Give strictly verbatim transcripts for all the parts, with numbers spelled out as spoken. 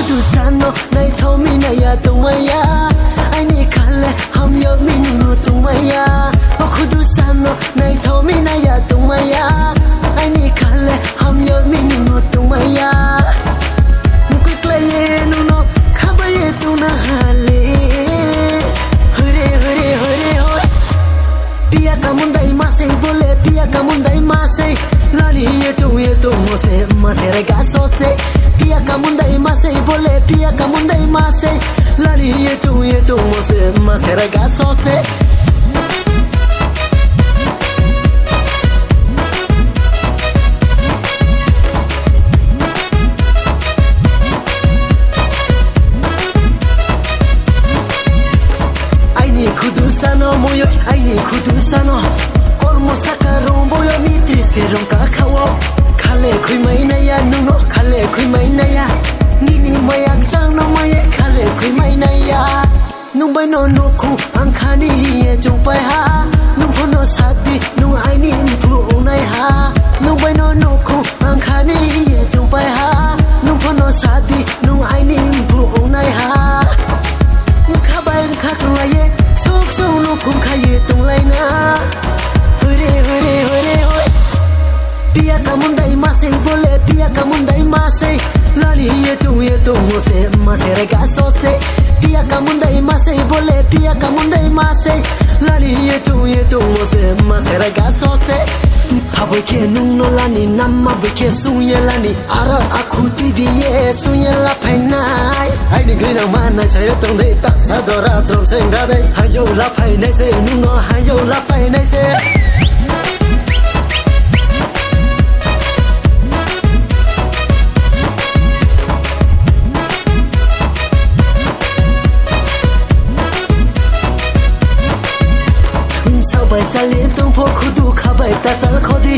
Sano naithokmi naiya tongmaya, aini khale hamyokmi nungno tongmaya. O khudu sano naithokmi naiya tongmaya, aini khale hamyokmi nungno tongmaya. Mukwi klaiye nungno khabaye tongna hale. Hore, hore, hore, hoi. Piya kamundai masai bole, piya kamundai masai. Lani ye chung ye tung mose, mase re ga sose. Piya kamundai masai bole, piya kamundai masai. Lani ye chung ye tung mose, mase re ga sose. Aini khudu sano moyo, aini khudu sano. Kormo saka romboyo ni trise rongka khawo. Khale khwi mai naya, nuno khale khwi mai naya. Nini mayak changno maye khale khwi mai naya. Nung bai no nukhu ang khani hiye chungpai ha. Nung phono sadi nung aini mphu ungnai ha. Nung bai no nukhu ang khani hiye chungpai ha. Nung phono sadi nung aini mphu ungnai ha. Wngkha bai wngkha khwlaiye sok sok no khum khaiye tonglaina. Hore, hore, hore, hoi. Piya kamundai masai bole, piya kamundai masai. Lani ye chung ye tung mose, mase re ga sose. Piya kamundai masai bole, piya kamundai masai. Lani ye chung ye tung mose, mase re ga sose. Haboi khe nung no lani, namma boi khe sung ye lani. Aro akhu T V ye sung ye la phainai. Aini grinang manai sayo tong dei, ta sa jora chrom seng ra dei. Hayo la phainai se, nung no hayo la phainai se. Sabai chali tongpho khudu khabai ta chal khodi.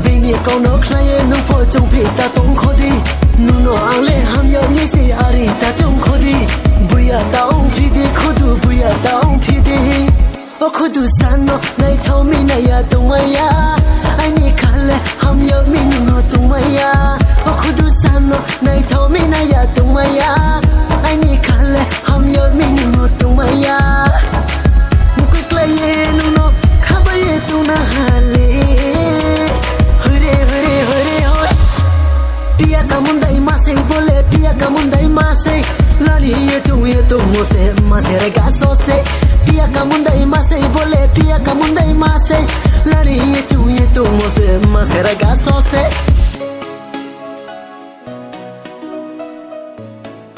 Bini kono khlaiye nungpho chungphi ta tong khodi. Nuno angle hamya misi ari ta chong khodi. Buya ta ong phidi khudu buya ta ong phidi. O khudu sano naithokmi naiya tongmaya. Aini khale hamyokmi nungno tongmaya. O khudu sano naithokmi naiya tongmaya. Aini khale hamyokmi nungno tongmaya. Mukwi klaiye nungno khabaye tongna hale. Hore, hore, hore, hoi. Piya kamundai masai bole, piya kamundai masai. Lani ye chung ye tung mose, mase re ga sose. Piya kamundai masai bole, piya kamundai masai. Lani ye chung ye tung mose, mase re ga sose.